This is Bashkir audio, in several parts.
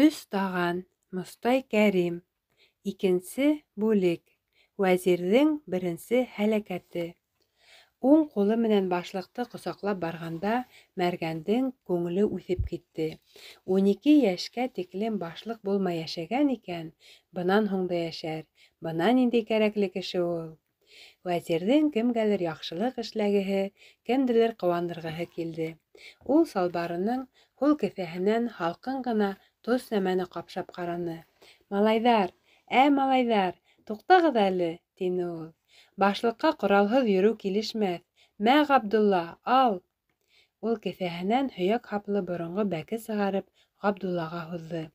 Өс таған, Мостай Кәрим. Икенсе бүлек. Вәзирҙең беренсе һәләкәте. Уң ҡулы менән башлыҡты ҡосаҡлап барғанда Мәргәндең күңеле үҫеп китте. 12 йәшкә тиклем башлыҡ булмай йәшәгән икән, бынан һуң да йәшәр. Бына ниндәй кәрәкле кеше ул. Вәзирҙең кемгәлер яҡшылыҡ эшләгеһе, кемделер ҡыуандырғыһы килде. Ул салбарының һул кеҫәһенән һалҡын ғына тос нәмәне ҡапшап ҡараны. «Малайҙар, ә, малайҙар, туҡтағыҙ әле», — тине ул. «Башлыҡҡа ҡоралһыҙ йөрөү килешмәҫ. Мә, Ғабдулла, ал!» Ул кеҫәһенән һөйәк һаплы боронғо бәке сығарып, Ғабдуллаға һуҙҙы.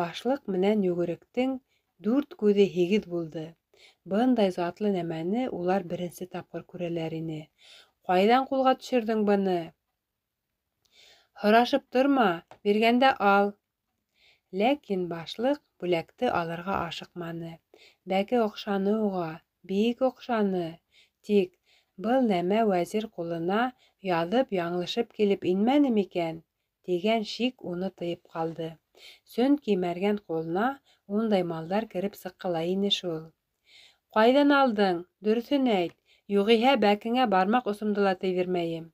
Башлыҡ менән йүгеректең дүрт күҙе һигеҙ булды. Бындай затлы нәмәне улар беренсе тапҡыр күрәләр ине. «Ҡайҙан ҡулға төшөрҙөң быны?» «Һорашып торма, биргәндә ал!» Ләкин башлыҡ бүләкте алырға ашыҡманы. Бәке оҡшаны уға, бик оҡшаны. Тик был нәмә вәзир ҡулына яҙып яңылышып килеп инмәне микән, тигән шик уны тыйып ҡалды. Сөнки мәргән ҡулына ундай малдар кереп сыҡҡылай ине шул. «Ҡайҙан алдың? Дөрөҫөн әйт, юғиһә бәкеңә бармаҡ осомдо ла тейҙермәйем».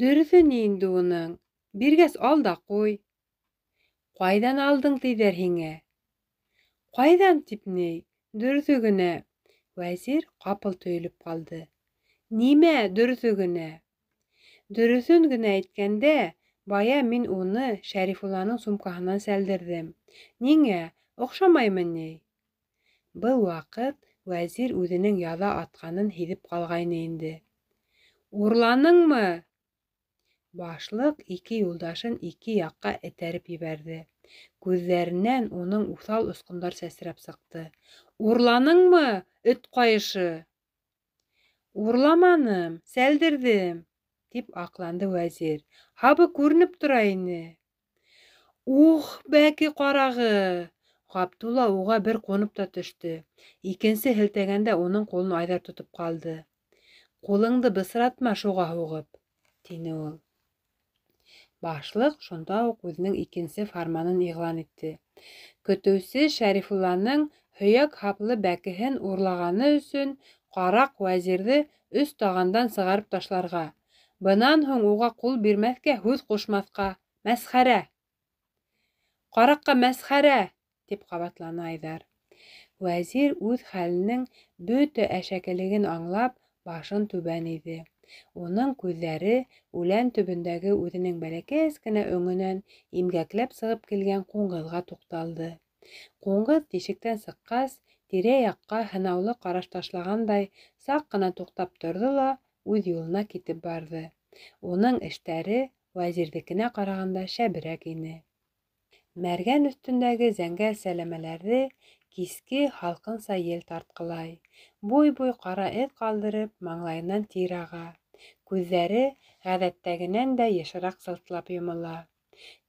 «Дөрөҫө ни инде уның? Биргәс ал да ҡуй». «Ҡайҙан алдың тиҙәр һиңә?» «Ҡайҙан тип ни, дөрөҫө генә». Вәзир ҡапыл төйөлөп ҡалды. «Нимә дөрөҫө генә?» «Дөрөҫөн генә әйткәндә, бая мин уны Шәрифулланың сумкаһынан сәлдерҙем. Ниңә, оҡшамаймы ни?» Был ваҡыт вәзир үҙенең яҙа атҡанын һиҙеп ҡалғайны инде. «Урланыңмы?» Башлыҡ ике юлдашын ике яҡҡа этәреп ебәрҙе. Күҙҙәренән уның уҫал осҡондар сәсрәп сыҡты. «Урланыңмы, эт ҡайышы?» «Урламаным, сәлдерҙем», тип аҡланды вәзир. «Һабы күренеп тора ине». «Ух, бәке ҡарағы!» Ғабдулла уға бер ҡунып та төштө. Икенсе һелтәгәндә уның ҡулын Айҙар тотоп ҡалды. «Ҡулыңды бысратма шуға һуғып», тине ул. Башлыҡ шунда уҡ үҙенең икенсе фарманын иғлан итте. Көтөүсе Шәрифулланың һөйәк һаплы бәкеһен урлағаны өсөн ҡараҡ вәзирҙе өс тағандан сығарып ташларға. Бынан һуң уға ҡул бирмәҫкә, һүҙ ҡушмаҫҡа. Мәсхәрә! «Ҡараҡҡа мәсхәрә!» тип ҡабатланы Айҙар. Вәзир үҙ хәленең бөтә әшәкелеген аңлап, башын түбән эйҙе. Уның күҙҙәре үлән төбөндәге үҙенең бәләкәс кенә өңөнән имгәкләп сығып килгән ҡуңыҙға туҡталды. Ҡуңыҙ тишектән сыҡҡас, тирә-яҡҡа һынаулы ҡараш ташлағандай, саҡ ҡына туҡтап торҙо ла үҙ юлына китеп барҙы. Уның эштәре вәзирҙекенә ҡарағанда шәберәк ине. Мәргән өҫтөндәге зәңгәр сәләмәләрҙе киске һалҡынса ел тартҡылай. Буй-буй ҡара эҙ ҡалдырып, маңлайынан тир аға. Күҙҙәре ғәҙәттәгенән дә йышыраҡ сылтлап йомола.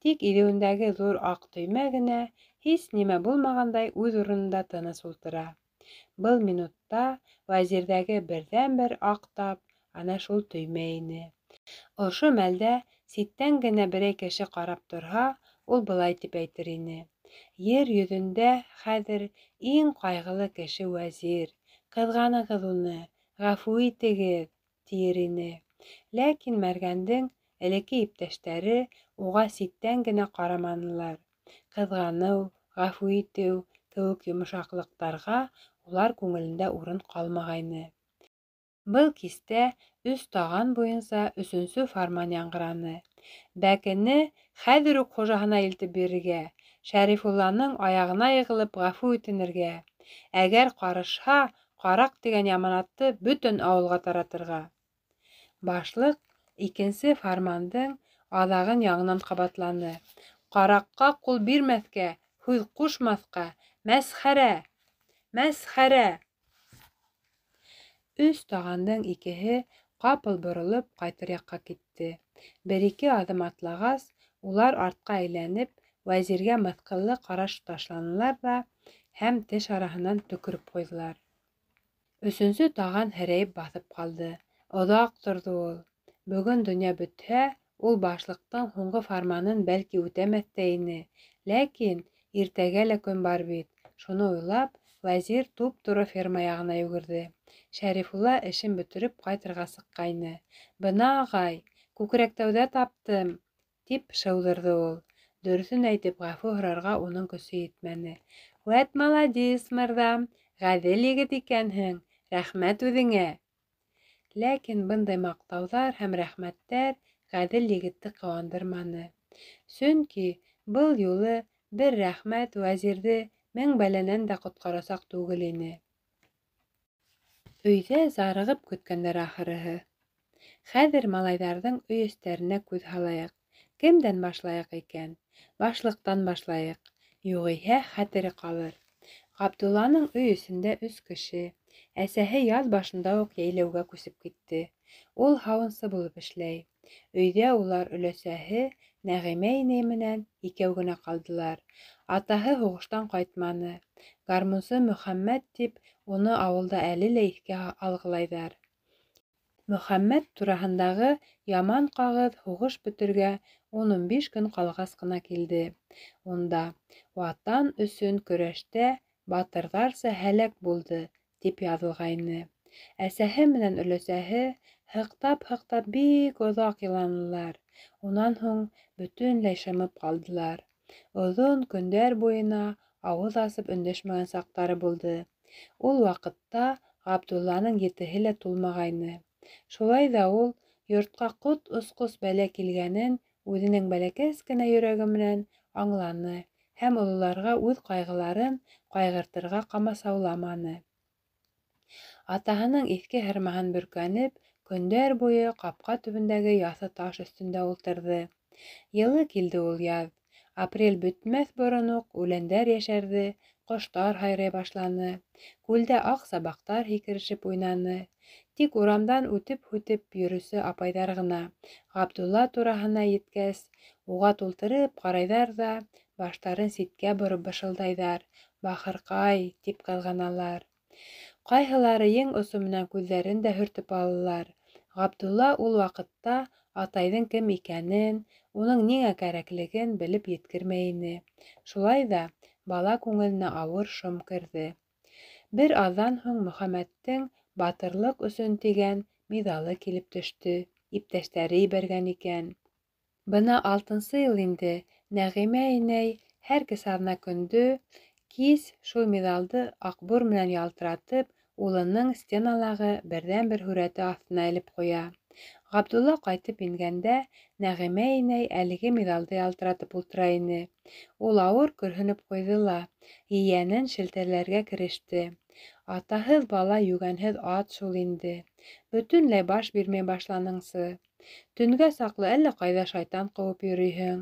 Тик иҙеүендәге ҙур аҡ төймә генә, һис нимә булмағандай, үҙ урынында тыныс ултыра. Был минутта вәзирҙәге берҙән-бер аҡ тап ана шул төймә ине. Ошо мәлдә ситтән генә берәй кеше ҡарап торһа, ул былай тип әйтер ине: Ер йөҙөндә хәҙер иң ҡайғылы кеше вәзир, ҡыҙғанығыҙ уны, ғәфү итегеҙ, тиер ине. Ләкин Мәргәндең элекке иптәштәре уға ситтән генә ҡараманылар. Ҡыҙғаныу, ғәфү итеү кеүек йомшаҡлыҡтарға улар күңелендә урын ҡалмағайны. Был кистә өс таған буйынса өсөнсө фарман яңғыраны. Бәкене хәҙер үк хужаһына илтеп бирергә, Шәрифулланың аяғына йығылып ғәфү үтенергә, әгәр ҡарышһа, ҡараҡ тигән яманатты бөтөн ауылға таратырға. Башлыҡ икенсе фармандың аҙағын яңынан ҡабатланы. Ҡараҡҡа ҡул бирмәҫкә, һүҙ ҡушмаҫҡа, мәсхәрә! Мәсхәрә! Өс тағандың икеһе ҡапыл боролоп ҡайтыр яҡҡа китте. Бер-ике аҙым атлағас, улар артҡа әйләнеп, вәзиргә мыҫҡыллы ҡараш ташланылар ҙа һәм теш араһынан төкөрөп ҡуйҙылар. Өсөнсө таған һерәйеп баҫып ҡалды. Оҙаҡ торҙо ул. Бөгөн донъя бөтһә, Ул башлыҡтың һуңғы фарманын бәлки үтәмәҫ тә ине, ләкин иртәгә лә көн бар бит. Шуны уйлап, Вәзир туп-тура ферма яғына йүгерҙе. Шәрифулла эшен бөтөрөп ҡайтырға сыҡҡайны. «Бына, ағай, Күкрәктауҙа таптым!» тип шыуҙырҙы ул. Дөрөҫөн әйтеп ғәфү һорарға уның көсө етмәне. «Вәт маладис, мырҙам, ғәҙел егет икәнһең, рәхмәт үҙеңә!» Ләкин бындай маҡтауҙар һәм рәхмәттәр ғәҙел егетте ҡыуандырманы. Сөнки был юлы бер рәхмәт Вәзирҙе 1000 бәләнән дә ҡотҡарасаҡ түгел ине. Өйҙә зарығып көткәндәр ахырыһы. Хәҙер малайҙарҙың өй эстәренә күҙ һалайыҡ. Кемдән башлайыҡ икән? Башлыҡтан башлайыҡ. Юғиһә хәтере ҡалыр. Ғабдулланың өй эсендә 3 кеше. Әсәһе яҙ башында уҡ йәйләүгә күсеп китте. Ул һауынсы булып эшләй. Өйҙә улар өләсәһе Нәғимә инәй менән икәү генә ҡалдылар. Атаһы һуғыштан ҡайтманы. Гармунсы Мөхәммәт тип уны ауылда әле лә иҫкә алғылайҙар. Мөхәммәт тураһындағы яман ҡағыҙ һуғыш бөтөргә 10-15 көн ҡалғас ҡына килде. Унда «Ватан өсөн көрәштә батырҙарса һәләк булды» тип яҙылғайны. Әсәһе менән өләсәһе һыҡтап-һыҡтап бик оҙаҡ иланылар. Унан һуң бөтөнләй шымып ҡалдылар. Оҙон көндәр буйына ауыҙ асып өндәшмәгән саҡтары булды. Ул ваҡытта Ғабдулланың 7-һе лә тулмағайны. Шулай ҙа ул йортҡа ҡот осҡос бәлә килгәнен үҙенең бәләкәс кенә йөрәге менән аңланы һәм ололарға үҙ ҡайғыларын ҡайғыртырға ҡамасауламаны. Атаһының иҫке һырмаһын бөркәнеп, көндәр буйы ҡапҡа төбөндәге яҫы таш өҫтөндә ултырҙы. Йылы килде ул яҙ. Апрель бөтмәҫ борон уҡ үләндәр йәшәрҙе, ҡоштар һайрай башланы, күлдә аҡ сабаҡтар һикерешеп уйнаны. Тик урамдан үтеп-һүтеп йөрөүсе апайҙар ғына Ғабдулла тураһына еткәс, уға тултырып ҡарайҙар ҙа, баштарын ситкә бороп бышылдайҙар, «Бахырҡай!» тип ҡыҙғаналар. Ҡайһылары ең осо менән күҙҙәрен дә һөртөп алалар. Ғабдулла ул ваҡытта атайҙың кем икәнен, уның ниңә кәрәклеген белеп еткермәй ине. Шулай ҙа бала күңеленә ауыр шом керҙе. Бер аҙҙан һуң Мөхәммәттең батырлыҡ өсөн тигән миҙалы килеп төштө, иптәштәре ебәргән икән. Бына 6-нсы йыл инде Нәғимә инәй һәр кесаҙна көндө кис шул миҙалды аҡбур менән ялтыратып, улының стеналағы берҙән-бер һүрәте аҫтына элеп ҡуя. Ғабдулла ҡайтып ингәндә Нәғимә инәй әлеге миҙалды ялтыратып ултыра ине. Ул ауыр көрһөнөп ҡуйҙы ла, ейәнен шелтәләргә кереште. Атаһыҙ бала йүгәнһеҙ ат шул инде. Бөтөнләй баш бирмәй башланыңсы. Төнгә саҡлы әллә ҡайҙа шайтан ҡыуып йөрөйһөң.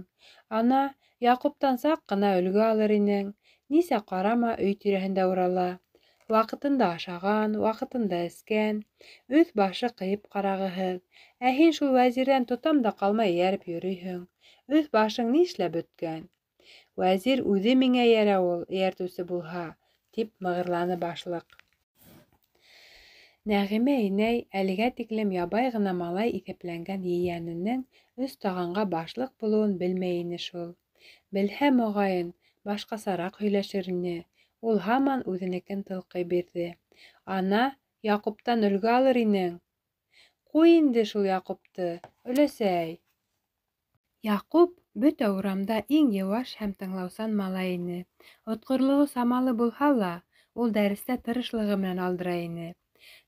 Ана, Яҡуптан саҡ ҡына өлгө алыр инең. Нисә ҡарама өй тирәһендә урала. Ваҡытында ашаған, ваҡытында эскән. Өҫ башы ҡыйып ҡарағыһыҙ. Ә һин шул Вәзирҙән тотам да ҡалмай эйәреп йөрөйһөң. Өҫ башың ни эшләп бөткән? Вәзир үҙе миңә эйәрә ул, эйәртеүсе булһа, тип мығырланы башлыҡ. Нәғимә инәй әлегә тиклем ябай ғына малай иҫәпләнгән ейәненең өс тағанға башлыҡ булыуын белмәй ине шул. Белһә, моғайын, башҡасараҡ һөйләшер ине. Ул һаман үҙенекен тылҡый бирҙе. Ана, Яҡуптан өлгө алыр инең. Ҡуй инде шул Яҡупты, өләсәй. Яҡуп бөтә урамда иң йыуаш һәм тыңлаусан малай ине. Отҡорлоғо самалы булһа ла, ул дәрестә тырышлығы менән алдыра ине.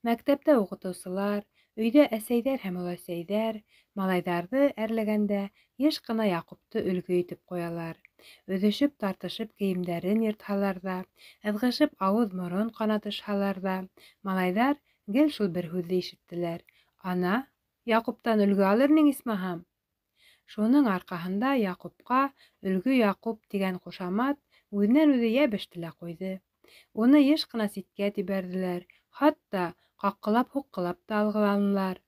Мәктәптә уҡытыусылар, өйҙә әсәйҙәр һәм оләсәйҙәр малайҙарҙы әрләгәндә йыш ҡына Яҡупты өлгө итеп ҡуялар. Өҙөшөп тартышып кейемдәрен йыртһалар ҙа, ыҙғышып ауыҙ-морон ҡанатышһалар ҙа, малайҙар гел шул бер һүҙҙе ишеттеләр: «Ана, Яҡуптан өлгө алыр инең, исмаһам!» Шуның арҡаһында Яҡупҡа Өлгө Яҡуп тигән ҡушамат үҙенән-үҙе йәбеште лә ҡуйҙы. Уны йыш ҡына ситкә тибәрҙеләр, хатта ҡаҡҡылап-һуҡҡылап та алғыланылар.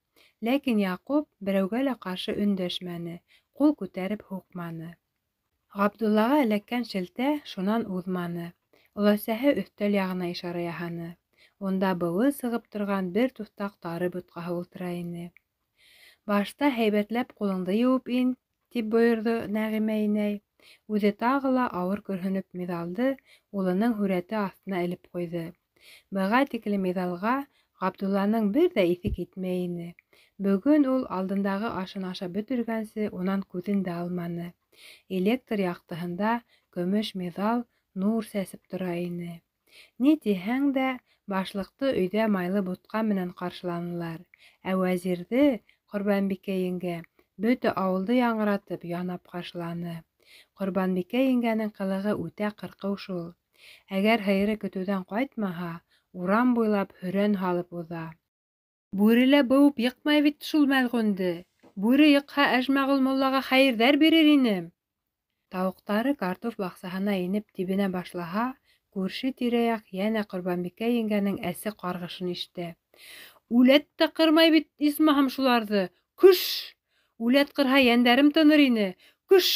Ләкин Яҡуп берәүгә лә ҡаршы өндәшмәне, ҡул күтәреп һуҡманы. Ғабдуллаға эләккән шелтә шунан уҙманы. Оләсәһе өҫтәл яғына ишара яһаны. Унда быуы сығып торған бер туҫтаҡ тары бутҡаһы ултыра ине. Башта һәйбәтләп ҡулыңды йыуып ин, тип бойорҙо Нәғимә инәй. Үҙе тағы ла ауыр көрһөнөп миҙалды улының һүрәте аҫтына элеп ҡуйҙы. Быға тиклем миҙалға Ғабдулланың бер ҙә иҫе китмәй ине. Бөгөн ул алдындағы ашын ашап бөтөргәнсе унан күҙен дә алманы. Электр яҡтыһында көмөш миҙал нур сәсеп тора ине. Ни тиһәң дә, башлыҡты өйҙә майлы бутҡа менән ҡаршыланылар. Ә Вәзирҙе Ҡорбанбикә еңгә бөтә ауылды яңғыратып янап ҡаршыланы. Ҡорбанбикә еңгәнең ҡылығы үтә ҡырҡыу шул. Әгәр һыйыры көтөүҙән ҡайтмаһа, урам буйлап һөрән һалып уҙа. Бүре лә быуып йыҡмай бит шул мәлғүнде. Бүре йыҡһа, Әжмәғол муллаға хәйерҙәр бирер инем. Тауыҡтары картуф баҡсаһына инеп тибенә башлаһа, күрше тирә-яҡ йәнә Ҡорбанбикә еңгәнең әсе ҡарғышын ишетә. Үләт тә ҡырмай бит исмаһам шуларҙы. Көш! Үләт ҡырһа, йәндәрем тыныр ине. Көш!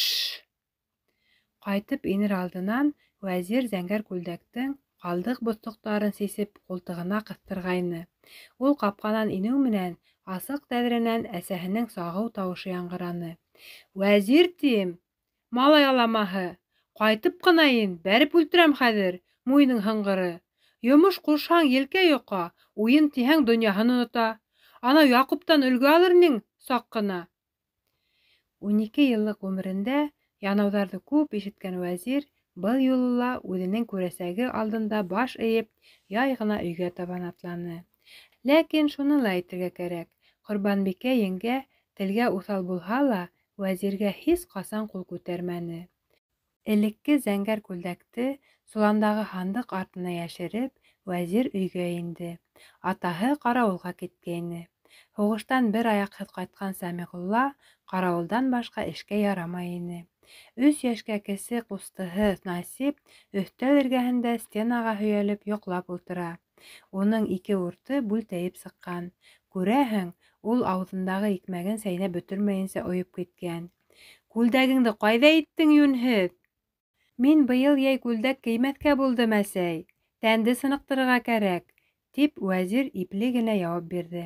Ҡайтып инер алдынан Вәзир зәңгәр күлдәктең ҡалдыҡ боҫтоҡтарын сисеп ҡултығына ҡыҫтырғайны. Ул ҡапҡанан инеү менән асыҡ тәҙрәнән әсәһенең сағыу тауышы яңғыраны. Вәзир тим, малай аламаһы, ҡайтып ҡына ин, бәреп үлтерәм хәҙер, муйының һыңғыры. Йомош ҡушһаң елкә йоҡа, уйын тиһәң донъяһын онота. Анау Яҡуптан өлгө алыр инең саҡ ҡына. 12 йыллыҡ ғүмерендә янауҙарҙы күп ишеткән Вәзир был юлы ла үҙенең күрәсәге алдында баш эйеп, яй ғына өйгә табан атланы. Ләкин шуны ла әйтергә кәрәк, Ҡорбанбикә еңгә телгә уҫал булһа ла, Вәзиргә һис ҡасан ҡул күтәрмәне. Элекке зәңгәр күлдәкте соландағы һандыҡ артына йәшереп, Вәзир өйгә инде. Атаһы ҡарауылға киткәйне. Һуғыштан бер аяҡһыҙ ҡайтҡан Сәмиғулла ҡарауылдан башҡа эшкә ярамай ине. 3 йәшкә кесе ҡустыһы Насип өҫтәл эргәһендә стенаға һөйәлеп йоҡлап ултыра. Уның 2 урты бүлтәйеп сыҡҡан. Күрәһең, ул ауыҙындағы икмәген сәйнәп бөтөрмәйенсә ойоп киткән. Күлдәгеңде ҡайҙа иттең, йүнһеҙ? Мин быйыл йәй күлдәк кеймәҫкә булдым, әсәй. Тәнде сыныҡтырырға кәрәк, тип Вәзир ипле генә яуап бирҙе.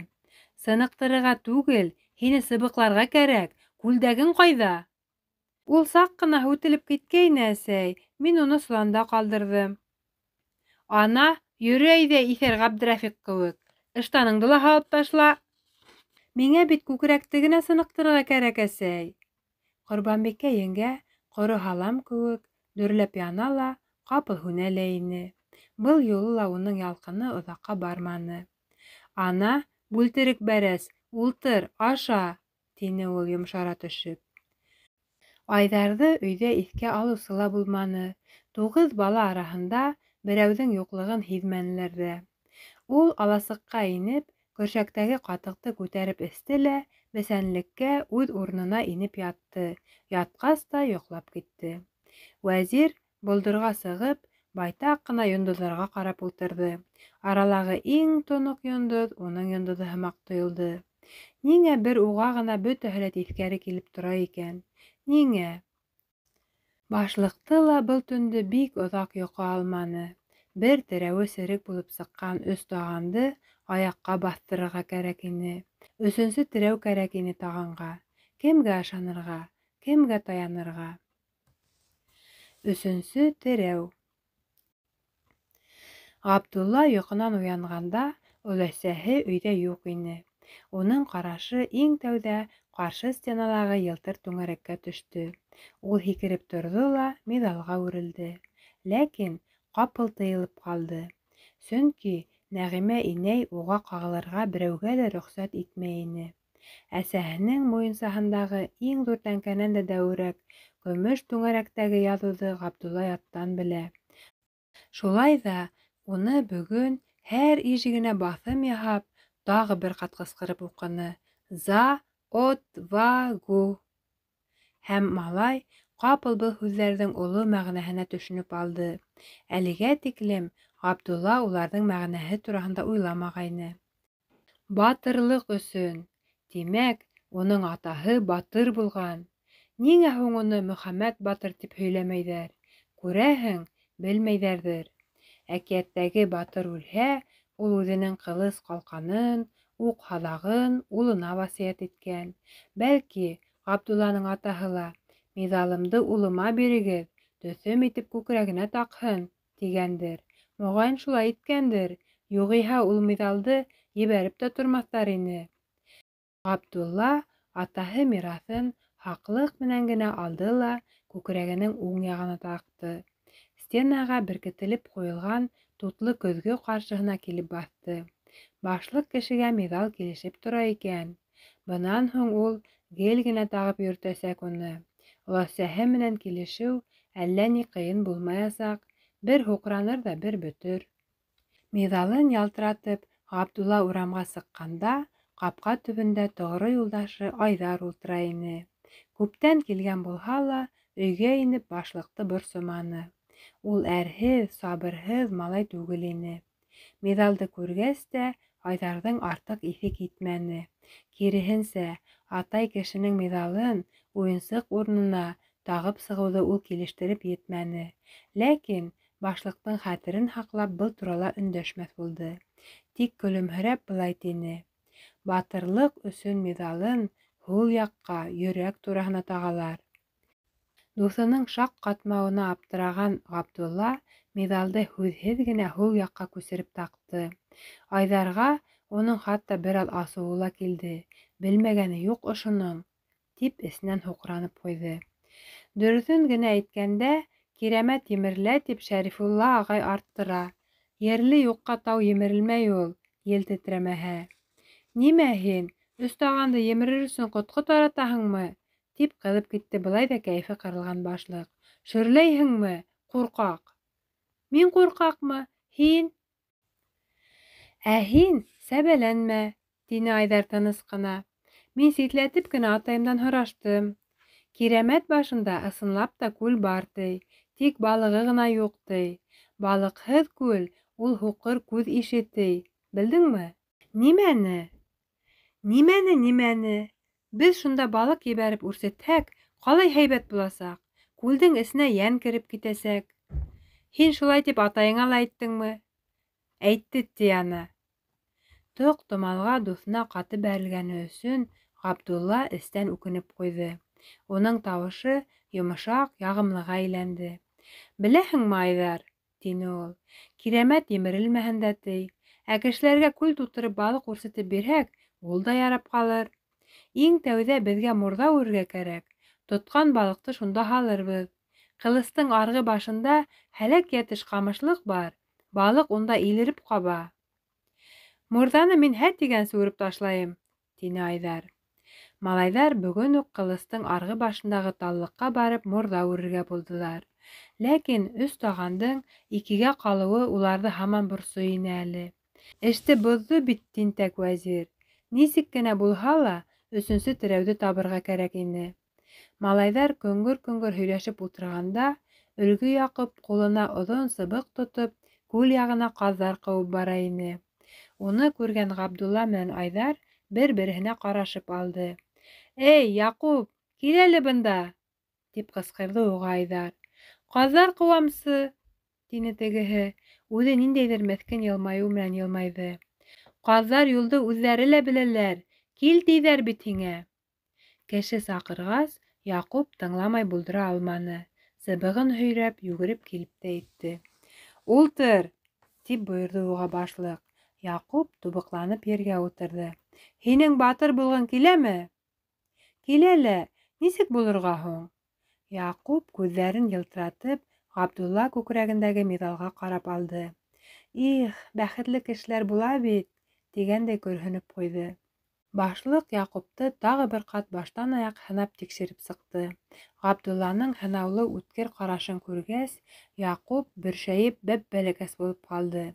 Сыныҡтырырға түгел, һине сыбыҡларға кәрәк. Күлдәгең ҡайҙа? Ул саҡ ҡына һүтелеп киткәйне, әсәй. Мин уны соланда ҡалдырҙым. Ана, йөрө әйҙә иҫәр Ғәбдерәфиҡ кеүек. Ыштаныңды ла һалып ташла. Миңә бит күкрәкте генә сыныҡтырырға кәрәк, әсәй. Ҡорбанбикә еңгә ҡоро һалам кеүек дөрләп яна ла, ҡапыл һүнә лә ине. Был юлы ла уның ялҡыны оҙаҡҡа барманы. Ана, бүлтерек бәрәс, ултыр, аша, тине ул йомшара төшөп. Айҙарҙы өйҙә иҫкә алыусы ла булманы. 9 бала араһында берәүҙең юҡлығын һиҙмәнеләр ҙә. Ул аласыҡҡа инеп, көршәктәге ҡатыҡты күтәреп эсте лә, бесәнлеккә үҙ урынына инеп ятты. Ятҡас та йоҡлап китте. Вәзир болдорға сығып, байтаҡ ҡына йондоҙҙарға ҡарап ултырҙы. Аралағы иң тоноҡ йондоҙ уның йондоҙо һымаҡ тойолдо. Ниңә бер уға ғына бөтәһе лә тиҫкәре килеп тора икән? Ниңә? Башлыҡты ла был төндө бик оҙаҡ йоҡо алманы. Бер терәүе серек булып сыҡҡан 3 тағанды аяҡҡа баҫтырырға кәрәк ине. 3-нсө терәү кәрәк ине тағанға. Кемгә ышанырға? Кемгә таянырға? 3-нсө терәү. Ғабдулла йоҡонан уянғанда өләсәһе өйҙә юҡ ине. Уның ҡарашы иң тәүҙә ҡаршы стеналағы йылтыр түңәрәккә төштө. Ул һикереп торҙо ла миҙалға үрелде. Ләкин ҡапыл тыйылып ҡалды. Сөнки Нәғимә инәй уға ҡағылырға берәүгә лә рөхсәт итмәй ине. Әсәһенең муйынсаһындағы иң ҙур тәңкәнән дә дәүерәк көмөш түңәрәктәге яҙыуҙы Ғабдулла яттан белә. Шулай ҙа уны бөгөн һәр ижегенә баҫым яһап, тағы бер ҡат ҡысҡырып уҡыны: За отвагу. Һәм малай ҡапыл был һүҙҙәрҙең оло мәғәнәһенә төшөнөп алды. Әлегә тиклем Ғабдулла уларҙың мәғәнәһе тураһында уйламағайны. Батырлыҡ өсөн. Тимәк, уның атаһы батыр булған. Ниңә һуң уны Мөхәммәт батыр тип һөйләмәйҙәр? Күрәһең, белмәйҙәрҙер. Әкиәттәге батыр үлһә, ул үҙенең ҡылыс ҡалҡанын, Уҡ һаҙағын улына васыят иткән. Бәлки, Ғабдулланың атаһы ла: "Миҙалымды улыма бирегеҙ, төҫөм итеп күкрәгенә таҡһын", - тигәндер. Моғайын, шулай иткәндер, юғиһә ул миҙалды ебәреп тә тормаҫтар ине. Ғабдулла атаһы мираҫын һаҡлыҡ менән генә алды ла күкрәгенең уң яғына таҡты. Стенаға беркетелеп ҡуйылған тутлы көҙгө ҡаршыһына килеп баҫты. Башлыҡ кешегә миҙал килешеп тора икән. Бынан һуң ул гел генә тағып йөрөтәсәк уны. Оләсәһе менән килешеү әллә ни ҡыйын булмаясаҡ. Бер һуҡраныр ҙа бер бөтөр. Миҙалын ялтыратып, Ғабдулла урамға сыҡҡанда, ҡапҡа төбөндә тоғро юлдашы Айҙар ултыра ине. Күптән килгән булһа ла, өйгә инеп башлыҡты борсоманы. Ул әрһеҙ, сабырһыҙ малай түгел ине. Миҙалды күргәс тә Айҙарҙың артыҡ иҫе китмәне. Киреһенсә, атай кешенең миҙалын уйынсыҡ урынына тағып сығыуҙы ул килештереп етмәне. Ләкин башлыҡтың хәтерен һаҡлап был турала өндәшмәҫ булды. Тик көлөмһөрәп былай тине: "Батырлыҡ өсөн миҙалын һул яҡҡа, йөрәк тураһына тағалар." Дуҫының шаҡ ҡатмауына аптыраған Ғабдулла миҙалды һүҙһеҙ генә һул яҡҡа күсереп таҡты. Айҙарға уның хатта бер аҙ асыуы ла килде. Белмәгәне юҡ ошоноң, тип эсенән һуҡранып ҡуйҙы. Дөрөҫөн генә әйткәндә, Кирәмәт емерелә тип Шәрифулла ағай арттыра. Ерле юҡҡа тау емерелмәй ул, ел тетрәмәһә. Нимә һин, өс тағанды емерер өсөн ҡотҡо таратаһыңмы? Тип ҡыҙып китте былай ҙа кәйефе ҡырылған башлыҡ. Шөрләйһеңме, ҡурҡаҡ? Мин ҡурҡаҡмы? Һин? Ә һин сәбәләнмә, тине Айҙар тыныс ҡына. Мин ситләтеп кенә атайымдан һораштым. Кирәмәт башында ысынлап та күл бар, ти. Тик балығы ғына юҡ, ти. Балыҡһыҙ күл ул һуҡыр күҙ ише, ти. Белдеңме? Нимәне? Нимәне, нимәне? Беҙ шунда балыҡ ебәреп үрсетһәк, ҡалай һәйбәт буласаҡ. Күлдең эсенә йән кереп китәсәк. Һин шулай тип атайыңа ла әйттеңме? Әйтте, ти ана. Тоҡтомалға дуҫына ҡаты бәрелгәне өсөн Ғабдулла эстән үкенеп ҡуйҙы. Уның тауышы йомшаҡ, яғымлыға әйләнде. Беләһеңме, Айҙар, тине ул, Кирәмәт емерелмәһен дә, ти. Ә кешеләргә күл тултырып балыҡ үрсетеп бирһәк, ул да ярап ҡалыр. Иң тәүҙә беҙгә мурҙа үрергә кәрәк. Тотҡан балыҡты шунда һалырбыҙ. Ҡылыстың арғы башында һәләк йәтеш ҡамышлыҡ бар, балыҡ унда илереп ҡаба. Мурҙаны мин һә тигәнсе үреп ташлайым, тине Айҙар. Малайҙар бөгөн үк Ҡылыстың арғы башындағы таллыҡҡа барып мурҙа үрергә булдылар. Ләкин өс тағандың икегә ҡалыуы уларҙы һаман борсой ине әле. Эште боҙҙо бит тинтәк вәзир. Нисек кенә булһа ла, өсөнсө терәүҙе табырға кәрәк ине. Малайҙар көңгөр-көңгөр һөйләшеп ултырғанда, Өлгө Яҡуп ҡулына оҙон сыбыҡ тотоп, күл яғына ҡаҙҙар ҡыуып бара ине. Уны күргән Ғабдулла менән Айҙар бер-береһенә ҡарашып алды. Эй, Яҡуп, кил әле бында! тип ҡысҡырҙы уға Айҙар. Ҡаҙҙар ҡыуамсы, тине тегеһе, үҙе ниндәйҙер меҫкен йылмайыу менән йылмайҙы. Ҡаҙҙар юлды үҙҙәре лә беләләр, кил тиҙәр бит һиңә. Кеше саҡырғас, Яҡуп тыңламай булдыра алманы, сыбығын һөйрәп, йүгереп килеп тә етте. Ултыр, тип бойорҙо уға башлыҡ. Яҡуп тубыҡланып ергә ултырҙы. Һинең батыр булғың киләме? Килә лә, нисек булырға һуң? Яҡуп күҙҙәрен йылтыратып, Ғабдулла күкрәгендәге миҙалға ҡарап алды. Их, бәхетле кешеләр була бит, тигәндәй көрһөнөп ҡуйҙы. Башлыҡ Яҡупты тағы бер ҡат баштан аяҡ һынап тикшереп сыҡты. Ғабдулланың һынаулы үткер ҡарашын күргәс, Яҡуп бөршәйеп бәп-бәләкәс булып ҡалды.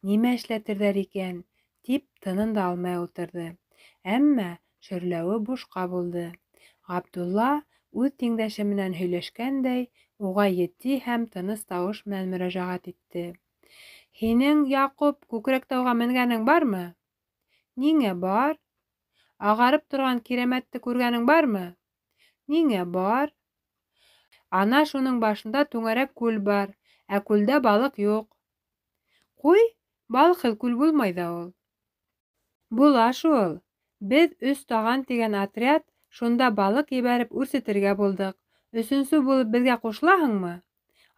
Нимә эшләтерҙәр икән, тип тынын да алмай ултырҙы. Әммә шөрләүе бушҡа булды. Ғабдулла үҙ тиңдәше менән һөйләшкәндәй, уға етди һәм тыныс тауыш менән мөрәжәғәт итте. Һинең, Яҡуп, Күкрәктауға менгәнең бармы? Ниңә бар? Ағарып торған Кирәмәтте күргәнең бармы? Ниңә бар? Ана шуның башында түңәрәк күл бар, ә күлдә балыҡ юҡ. Ҡуй, балыҡһыҙ күл булмай ҙа ул. Була шул. Беҙ «Өс таған» тигән отряд шунда балыҡ ебәреп үрсетергә булдыҡ. Өсөнсө булып беҙгә ҡушылаһыңмы?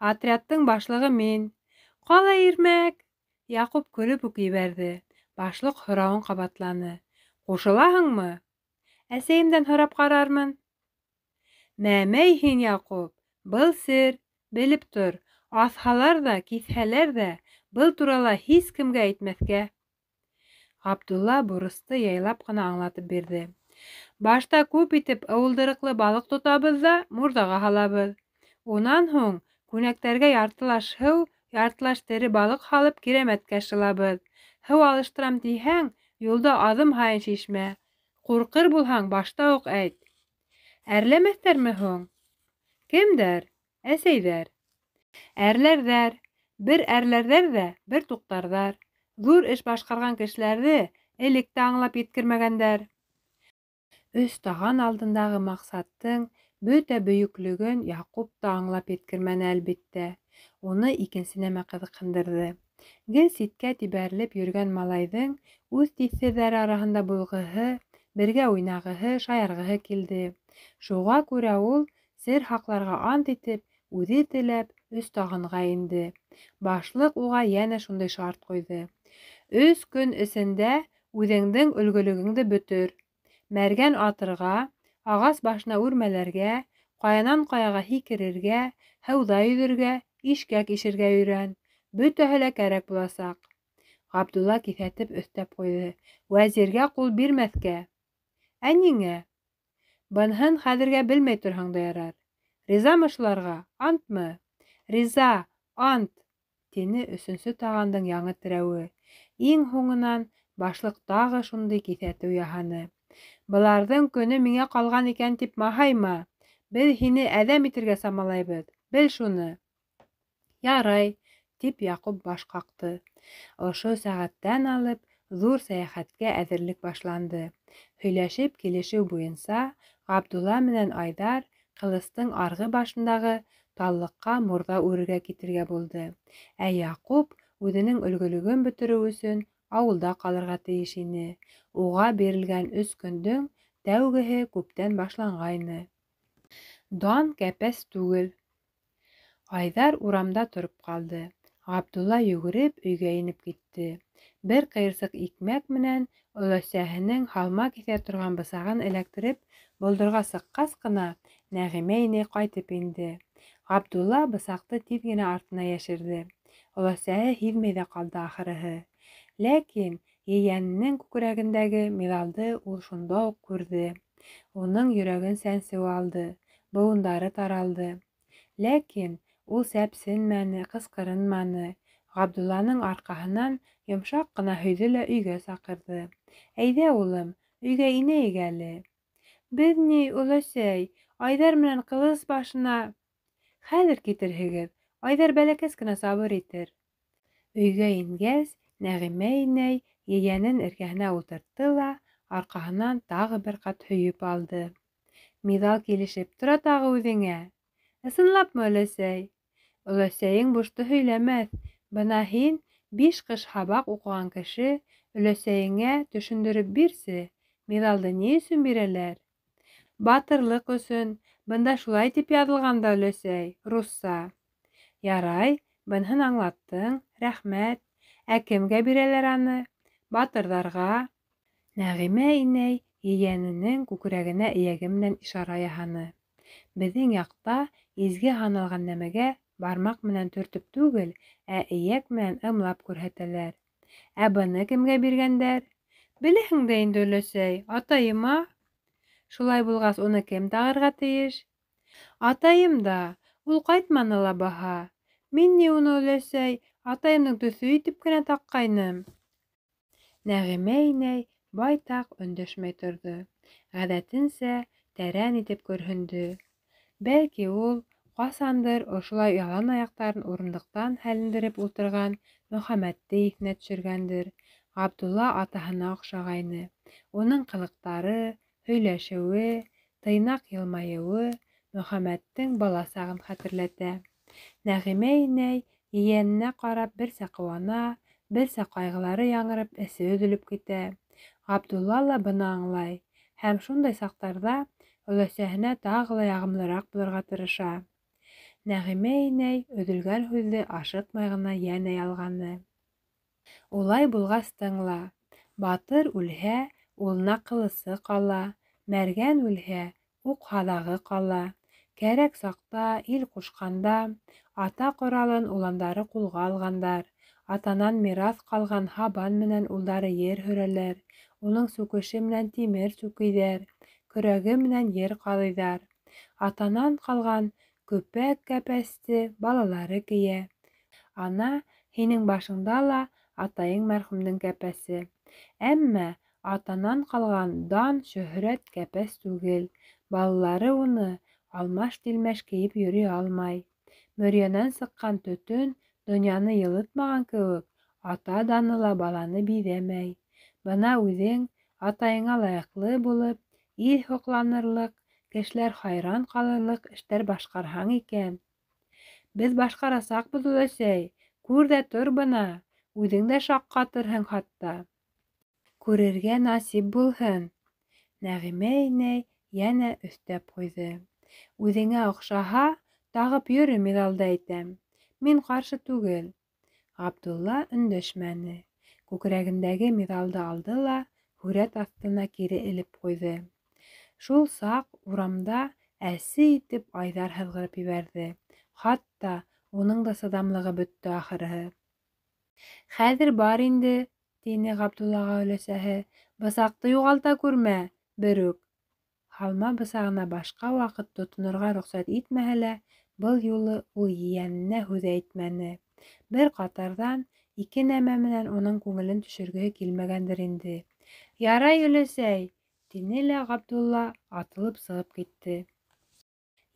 Отрядтың башлығы мин. Ҡалай ирмәк! Яҡуп көлөп үк ебәрҙе. Башлыҡ һорауын ҡабатланы. Ҡушылаһыңмы? Әсәйемдән һорап ҡарармын. Мәмәй һин, Яҡуп, был сер, белеп тор, аҫһалар ҙа, киҫһәләр ҙә, был турала һис кемгә әйтмәҫкә. Ғабдулла бурысты яйлап ҡына аңлатып бирҙе. Башта күп итеп ыуылдырыҡлы балыҡ тотабыҙ ҙа мурҙаға һалабыҙ. Унан һуң күнәктәргә яртылаш һыу, яртылаш тере балыҡ һалып кирәмәткә шылабыҙ. Һыу алыштырам тиһәң, юлда аҙым һайын шишмә. Ҡурҡыр булһаң, башта уҡ әйт. Әрләмәҫтәрме һуң? Кемдәр? Әсәйҙәр. Әрләрҙәр. Бер әрләрҙәр ҙә, бер туҡтарҙар. Ҙур эш башҡарған кешеләрҙе элек тә аңлап еткермәгәндәр. Өс таған алдындағы маҡсаттың бөтә бөйөклөгөн Яҡуп та аңлап еткермәне, әлбиттә. Уны икенсе нәмә ҡыҙыҡһындырҙы. Гел ситкә тибәрелеп йөрөгән малайҙың үҙ тиҫтерҙәре араһында булғыһы, бергә уйнағыһы, шаярғыһы килде. Шуға күрә ул, сер һаҡларға ант итеп, үҙе теләп өс тағанға инде. Башлыҡ уға йәнә шундай шарт ҡуйҙы. 3 көн эсендә үҙеңдең өлгөлөгөңдө бөтөр. Мәргән атырға, ағас башына үрмәләргә, ҡаянан ҡаяға һикерергә, һыуҙа йөҙөргә, ишкәк ишергә өйрән. Бөтәһе лә кәрәк буласаҡ. Ғабдулла киҫәтеп өҫтәп ҡуйҙы. Вәзиргә ҡул бирмәҫкә. Ә ниңә? Быныһын хәҙергә белмәй торһаң да ярар. Ризамы шуларға? Антмы? Риза, ант, тине өсөнсө тағандың яңы терәүе. Иң һуңынан башлыҡ тағы шундай киҫәтеү яһаны. Быларҙың көнө миңә ҡалған икән тип маһайма. Беҙ һине әҙәм итергә самалайбыҙ. Бел шуны. Ярай, тип Яҡуп баш ҡаҡты. Ошо сәғәттән алып ҙур сәйәхәткә әҙерлек башланды. Һөйләшеп килешеү буйынса Ғабдулла менән Айҙар Ҡылыстың арғы башындағы таллыҡҡа мурҙа үрергә китергә булды. Ә Яҡуп үҙенең өлгөлөгөн бөтөрөү өсөн ауылда ҡалырға тейеш ине. Уға бирелгән 3 көндөң тәүгеһе күптән башланғайны. Дан кәпәс түгел. Айҙар урамда тороп ҡалды. Ғабдулла йүгереп өйгә инеп китте. Бер ҡыйырсыҡ икмәк менән өләсәһенең һалма киҫә торған бысағын эләктереп болдорға сыҡҡас ҡына Нәғимә инәй ҡайтып инде. Ғабдулла бысаҡты тиҙ генә артына йәшерҙе. Өләсәһе һиҙмәй ҙә ҡалды ахырыһы. Ләкин ейәненең күкрәгендәге миҙалды ул шунда уҡ күрҙе. Уның йөрәген сәнсеү алды, быуындары таралды. Ләкин ул сәпсенмәне, ҡысҡырынманы. Ғабдулланың арҡаһынан йомшаҡ ҡына һөйҙө лә өйгә саҡырҙы. Әйҙә, улым, өйгә инәйек әле. Беҙ ни, өләсәй, Айҙар менән Ҡылыс башына... Хәҙер китерһегеҙ, Айҙар бәләкәс кенә сабыр итер. Өйгә ингәс, Нәғимә инәй ейәнен эргәһенә ултыртты ла арҡаһынан тағы бер ҡат һөйөп алды. Миҙал килешеп тора тағы үҙеңә. Ысынлапмы, өләсәй? Өләсәйең бушты һөйләмәҫ. Бына һин, 5 ҡыш һабаҡ уҡыған кеше, өләсәйеңә төшөндөрөп бирсе, миҙалды ни өсөн бирәләр? Батырлыҡ өсөн. Бында шулай тип яҙылған да, өләсәй, русса. Ярай, быныһын аңлаттың, рәхмәт. Ә кемгә бирәләр аны? Батырҙарға. Нәғимә инәй ейәненең күкрәгенә эйәге менән ишара яһаны. Беҙҙең яҡта изге һаналған нәмәгә бармаҡ менән төртөп түгел, ә эйәк менән ымлап күрһәтәләр. Ә быны кемгә биргәндәр? Беләһең дә инде, өләсәй, атайыма. Шулай булғас, уны кем тағырға тейеш? Атайым да, ул ҡайтманы ла баһа. Мин ни уны, өләсәй, атайымдың төҫө итеп кенә таҡҡайным. Нәғимә инәй байтаҡ өндәшмәй торҙо. Ғәҙәтенсә тәрән итеп көрһөндө. Бәлки ул ҡасандыр ошолай ялан аяҡтарын урындыҡтан һәлендереп ултырған Мөхәммәтте иҫенә төшөргәндер. Ғабдулла атаһына оҡшағайны. Уның ҡылыҡтары, һөйләшеүе, тыйнаҡ йылмайыуы Мөхәммәттең бала сағын хәтерләтә. Нәғимә инәй ейәненә ҡарап берсә ҡыуана, берсә ҡайғылары яңырып эсе өҙөлөп китә. Ғабдулла ла быны аңлай һәм шундай саҡтарҙа өләсәһенә тағы ла яғымлыраҡ булырға тырыша. Нәғимә инәй өҙөлгән һүҙҙе ашыҡмай ғына йәнә ялғаны. Улай булғас тыңла. Батыр үлһә, улына ҡылысы ҡала, мәргән үлһә, уҡ һаҙағы ҡала. Кәрәк саҡта, ил ҡушҡанда, ата ҡоралын уландары ҡулға алғандар. Атанан мираҫ ҡалған һабан менән улдары ер һөрәләр, уның сүкеше менән тимер сүкейҙәр, көрәге менән ер ҡаҙыйҙар. Атанан ҡалған көпәк кәпәсте балалары кейә. Ана, һинең башыңда ла атайың мәрхүмдең кәпәсе. Әммә атанан ҡалған дан, шөһрәт кәпәс түгел. Балалары уны алмаш-тилмәш кейеп йөрөй алмай. Мөрйәнән сыҡҡан төтөн донъяны йылытмаған кеүек, ата даны ла баланы биҙәмәй. Бына үҙең атайыңа лайыҡлы булып, ил һоҡланырлыҡ, кешеләр хайран ҡалырлыҡ эштәр башҡарһаң икән. Беҙ башҡарасаҡбыҙ, өләсәй, күр ҙә тор бына, үҙең дә шаҡ ҡатырһың хатта. Күрергә насип булһын. Нәғимә инәй йәнә өҫтәп ҡуйҙы. Үҙеңә оҡшаһа, тағып йөрө миҙалды әйтәм. Мин ҡаршы түгел. Ғабдулла өндәшмәне. Күкрәгендәге миҙалды алды ла һүрәт аҫтына кире элеп ҡуйҙы. Шул саҡ урамда әсе итеп Айҙар һыҙғырып ебәрҙе. Хатта уның да сыҙамлығы бөттө ахырыһы. Хәҙер бар инде, тине Ғабдуллаға өләсәһе. Бысаҡты юғалта күрмә, берүк. Һалма бысағына башҡа ваҡыт тотонорға рөхсәт итмәһә лә, был юлы ул ейәненә һүҙ әйтмәне. Бер ҡатарҙан ике нәмә менән уның күңелен төшөргөһө килмәгәндер инде. Ярай, өләсәй, тине лә Ғабдулла атылып сығып китте.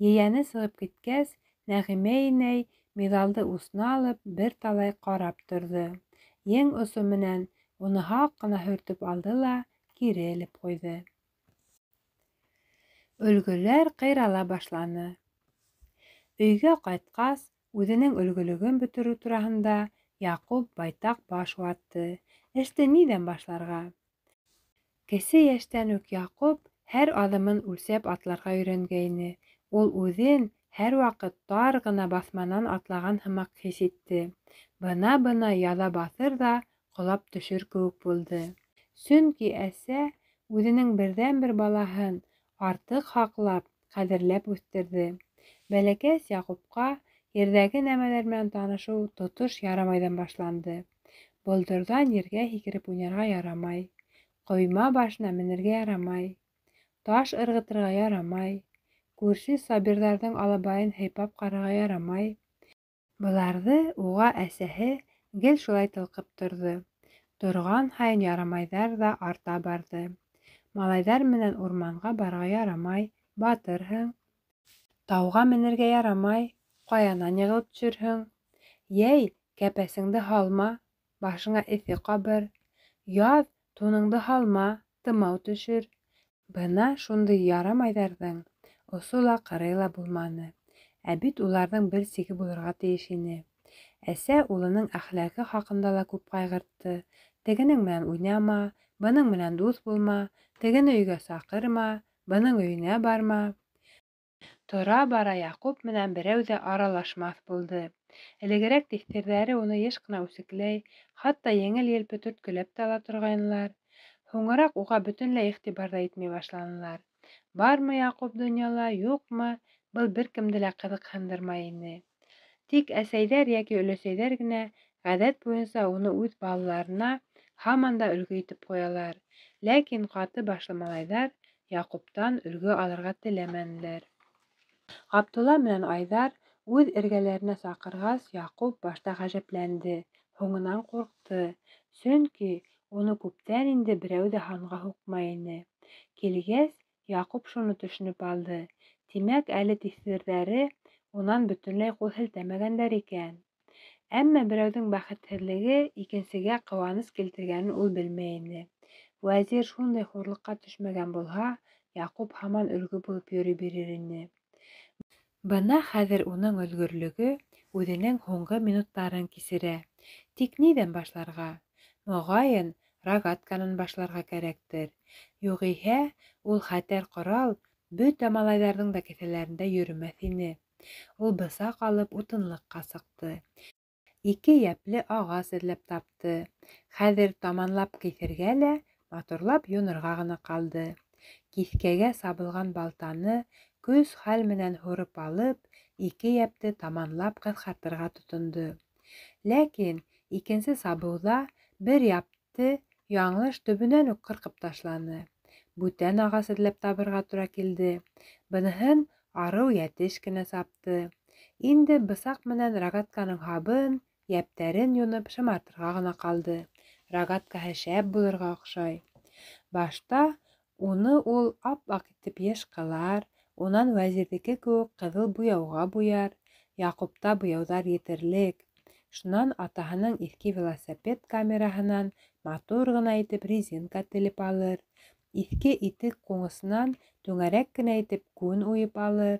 Ейәне сығып киткәс, Нәғимә инәй миҙалды усына алып бер талай ҡарап торҙо. Ең осо менән уны һаҡ ҡына һөртөп алды ла кире элеп ҡуйҙы. Өлгөләр ҡыйрала башланы. Өйгә ҡайтҡас, үҙенең өлгөлөгөн бөтөрөү тураһында Яҡуп байтаҡ баш ватты. Эште ниҙән башларға? Кесе йәштән үк Яҡуп һәр аҙымын үлсәп атларға өйрәнгәйне. Ул үҙен һәр ваҡыт тар ғына баҫманан атлаған һымаҡ хис итте. Бына-бына яҙа баҫыр ҙа ҡолап төшөр кеүек булды. Сөнки әсә үҙенең берҙән-бер балаһын артыҡ һаҡлап, ҡәҙерләп үҫтерҙе. Бәләкәс Яҡупҡа ерҙәге нәмәләр менән танышыу тотош ярамайҙан башланды. Болдорҙан ергә һикереп уйнарға ярамай, ҡойма башына менергә ярамай, таш ырғытырға ярамай, күрше Сабирҙарҙың алабайын һыйпап ҡарарға ярамай. Быларҙы уға әсәһе гел шулай тылҡып торҙо. Торған һайын ярамайҙар ҙа арта барҙы. Малайҙар менән урманға барырға ярамай, батырһың. Тауға менергә ярамай, ҡаянан йығылып төшөрһөң. Йәй, кәпәсеңде һалма, башыңа эҫе ҡабыр. Яҙ, туныңды һалма, тымау төшөр. Бына шундай ярамайҙарҙың осо ла ҡырыйы ла булманы. Ә бит уларҙың бер сиге булырға тейеш ине. Әсә улының әхлаҡы хаҡында ла күп ҡайғыртты. Тегенең менән уйнама, бының менән дуҫ булма, тегене өйгә саҡырма, бының өйөнә барма. Тора-бара Яҡуп менән берәү ҙә аралашмаҫ булды. Элегерәк тиҫтерҙәре уны йыш ҡына үсекләй, хатта еңел-елпе төрткөләп тә ала торғайнылар. Һуңыраҡ уға бөтөнләй иғтибар ҙа итмәй башланылар. Бармы Яҡуп донъяла, юҡмы, был бер кемде лә ҡыҙыҡһындырмай ине. Тик әсәйҙәр йәки өләсәйҙәр генә ғәҙәт буйынса уны үҙ балаларына һаман да өлгө итеп ҡуялар. Ләкин ҡаты башлы малайҙар Яҡуптан өлгө алырға теләмәнеләр. Ғабдулла менән Айҙар үҙ эргәләренә саҡырғас, Яҡуп башта ғәжәпләнде, һуңынан ҡурҡты. Сөнки уны күптән инде берәү ҙә һанға һуҡмай ине. Килгәс, Яҡуп шуны төшөнөп алды. Тимәк, әле тиҫтерҙәре унан бөтөнләй ҡул һелтәмәгәндәр икән. Әммә берәүҙең бәхетһеҙлеге икенсегә ҡыуаныс килтергәнен ул белмәй ине. Вәзир шундай хурлыҡҡа төшмәгән булһа, Яҡуп һаман өлгө булып йөрөй бирер ине. Бына хәҙер уның өлгөрлөгө үҙенең һуңғы минуттарын кисерә. Тик ниҙән башларға? Моғайын, рогатканан башларға кәрәктер. Юғиһә, ул хәтәр ҡорал бөтә малайҙарҙың да кеҫәләрендә йөрөмәҫ ине. Ул бысаҡ алып утынлыҡҡа сыҡты. Ике йәпле ағас эҙләп тапты. Хәҙер таманлап киҫергә лә, матурлап юнырға ғына ҡалды. Киҫкәгә сабылған балтаны көс-хәл менән һурып алып, ике йәпте таманлап ҡыҫҡартырға тотондо. Ләкин икенсе сабыуҙа бер япты яңылыш төбөнән үк ҡырҡып ташланы. Бүтән ағас эҙләп табырға тура килде. Быныһын арыу йәтеш кенә сапты. Инде бысаҡ менән рогатканың һабын, йәптәрен юнып шымартырға ғына ҡалды. Рогаткаһы шәп булырға оҡшай. Башта уны ул ап-аҡ итеп йышҡылар, унан вәзирҙеке кеүек ҡыҙыл буяуға буяр, Яҡупта буяуҙар етерлек. Шунан атаһының иҫке велосипед камераһынан матур ғына итеп резинка телеп алыр, иҫке итек ҡуңысынан түңәрәк кенә итеп күн уйып алыр.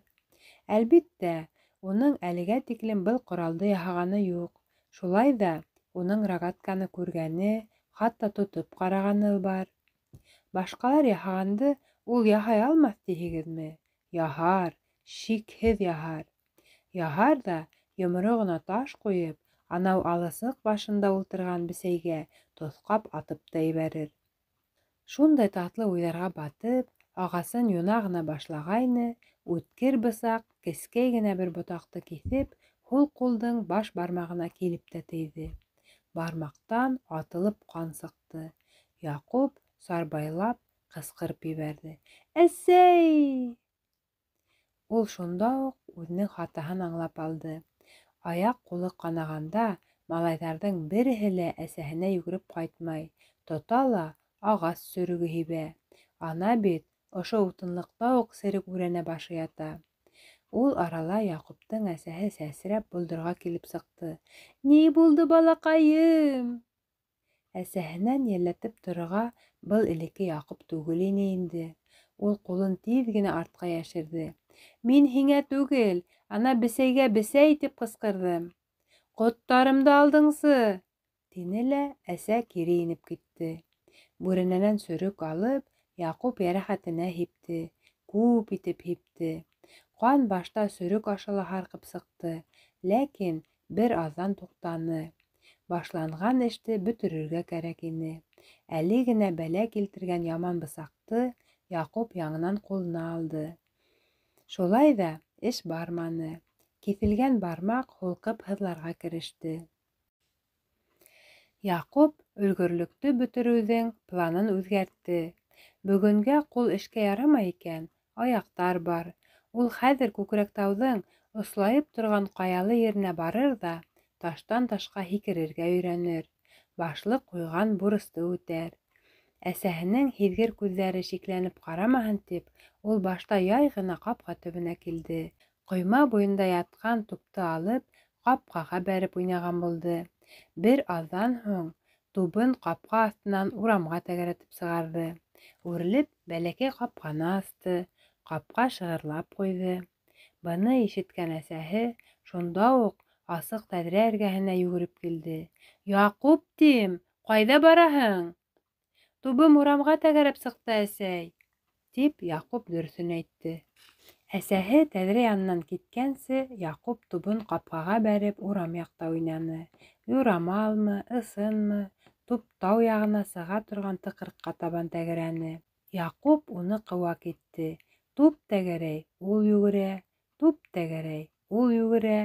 Әлбиттә, уның әлегә тиклем был ҡоралды яһағаны юҡ. Шулай ҙа уның рогатканы күргәне, хатта тотоп ҡарағаны бар. Башҡалар яһағанды ул яһай алмаҫ тиһегеҙме? Яһар, шикһеҙ яһар. Яһар ҙа йоморо ғына таш ҡуйып, анау аласыҡ башында ултырған бесәйгә тоҫҡап атып та ебәрер. Шундай татлы уйҙарға батып, ағасын юна ғына башлағайны, үткер бысаҡ кескәй генә бер ботаҡты киҫеп, һул ҡулдың баш бармағына килеп тә тейҙе. Бармаҡтан атылып ҡан сыҡты. Яҡуп сарбайлап ҡысҡырып ебәрҙе. Әсәй! Ул шунда уҡ үҙенең хатаһын аңлап алды. Аяҡ ҡулы ҡанағанда малайҙарҙың береһе лә әсәһенә йүгереп ҡайтмай, тота ла ағас сөрөгө һибә. Ана бит ошо утынлыҡта уҡ серек бүрәнә башы ята. Ул арала Яҡуптың әсәһе сәсрәп болдорға килеп сыҡты. Ни булды, балаҡайым? Әсәһенән йәлләтеп торорға был элекке Яҡуп түгел ине инде. Ул ҡулын тиҙ генә артҡа йәшерҙе. Мин һиңә түгел, ана бесәйгә бесәй тип ҡысҡырҙым. Ҡоттарымды алдыңсы, тине лә әсә кире инеп китте. Бүрәнәнән сөрөк алып, Яҡуп йәрәхәтенә һипте, күп итеп һипте. Ҡан башта сөрөк аша ла һарҡып сыҡты, ләкин бер аҙҙан туҡтаны. Башланған эште бөтөрөргә кәрәк ине. Әле генә бәлә килтергән яман бысаҡты Яҡуп яңынан ҡулына алды. Шулай ҙа эш барманы. Киҫелгән бармаҡ һулҡып һыҙларға кереште. Яҡуп өлгөрлөктө бөтөрөүҙең планын үҙгәртте. Бөгөнгә ҡул эшкә ярамай икән, аяҡтар бар. Ул хәҙер Күкрәктауҙың ослайып торған ҡаялы еренә барыр ҙа таштан ташҡа һикерергә өйрәнер. Башлыҡ ҡуйған бурысты үтәр. Әсәһенең һиҙгер күҙҙәре шикләнеп ҡарамаһын тип, ул башта яй ғына ҡапҡа төбөнә килде. Ҡойма буйында ятҡан тупты алып, ҡапҡаға бәреп уйнаған булды. Бер аҙҙан һуң тубын ҡапҡа аҫтынан урамға тәгәрәтеп сығарҙы. Үрелеп бәләкәй ҡапҡаны асты, ҡапҡа шығырлап ҡуйҙы. Быны ишеткән әсәһе шунда уҡ асыҡ тәҙрә эргәһенә йүгереп килде. Яҡуп тим, ҡайҙа бараһың? Тубым урамға тәгәрәп сыҡты, әсәй, тип Яҡуп дөрөҫөн әйтте. Әсәһе тәҙрә янынан киткәнсе, Яҡуп тубын ҡапҡаға бәреп урам яҡта уйнаны. Юрамалмы, ысынмы, туп тау яғына сыға торған тыҡырыҡҡа табан тәгәрәне. Яҡуп уны ҡыуа китте. Туп тәгәрәй, ул йүгерә, туп тәгәрәй, ул йүгерә.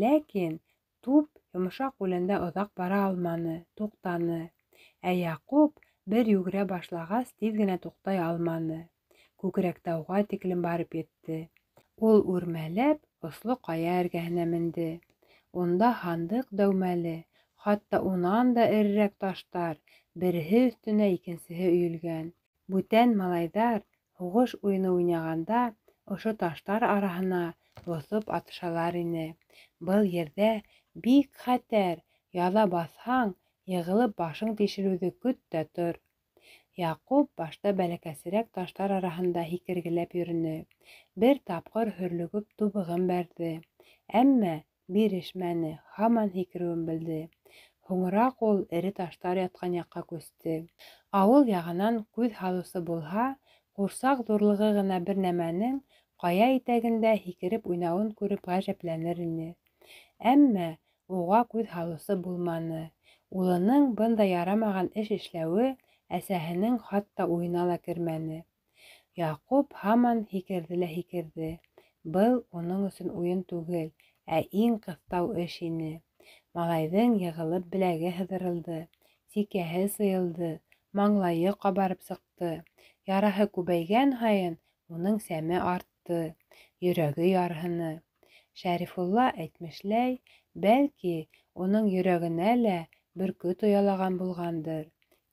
Ләкин туп йомшаҡ үләндә оҙаҡ бара алманы, туҡтаны. Ә Яҡуп бер йүгерә башлағас тиҙ генә туҡтай алманы. Күкрәктауға тиклем барып етте. Ул үрмәләп осло ҡая эргәһенә менде. Унда һандыҡ дәүмәле, хатта унан да эрерәк таштар, береһе өҫтөнә икенсеһе өйөлгән. Бүтән малайҙар һуғыш уйыны уйнағанда ошо таштар араһына боҫоп атышалар ине. Был ерҙә бик хәтәр, яҙа баҫһаң, йығылып башың тишелеүҙе көт тә тор. Яҡуп башта бәләкәсерәк таштар араһында һикергеләп йөрөнө. Бер тапҡыр һөрлөгөп тубығын бәрҙе. Әммә бирешмәне, һаман һикереүен белде. Һуңыраҡ ул эре таштар ятҡан яҡҡа күсте. Ауыл яғынан күҙ һалыусы булһа, ҡурсаҡ ҙурлығы ғына бер нәмәнең ҡая итәгендә һикереп уйнауын күреп ғәжәпләнер ине. Әммә уға күҙ һалыусы булманы. Улының бындай ярамаған эш эшләүе әсәһенең хатта уйына ла кермәне. Яҡуп һаман һикерҙе лә һикерҙе. Был уның өсөн уйын түгел, ә иң ҡыҫтау эш ине. Малайҙың йығылып беләге һыҙырылды, сикәһе сыйылды, маңлайы ҡабарып сыҡты. Яраһы күбәйгән һайын уның сәме артты, йөрәге ярһыны. Шәрифулла әйтмешләй, бәлки, уның йөрәгенә лә бөркөт оялаған булғандыр,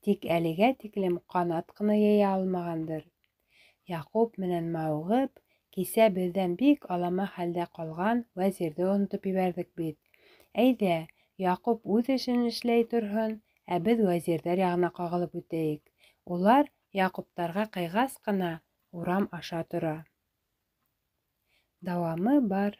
тик әлегә тиклем ҡанат ҡына йәйә алмағандыр. Яҡуп менән мауығып, кисә беҙҙән бик алама хәлдә ҡалған Вәзирҙе онотоп ебәрҙек бит. Әйҙә, Яҡуп үҙ эшен эшләй торһон, ә беҙ Вәзирҙәр яғына ҡағылып үтәйек. Улар Яҡуптарға ҡыйғас ҡына урам аша тора. Дауамы бар.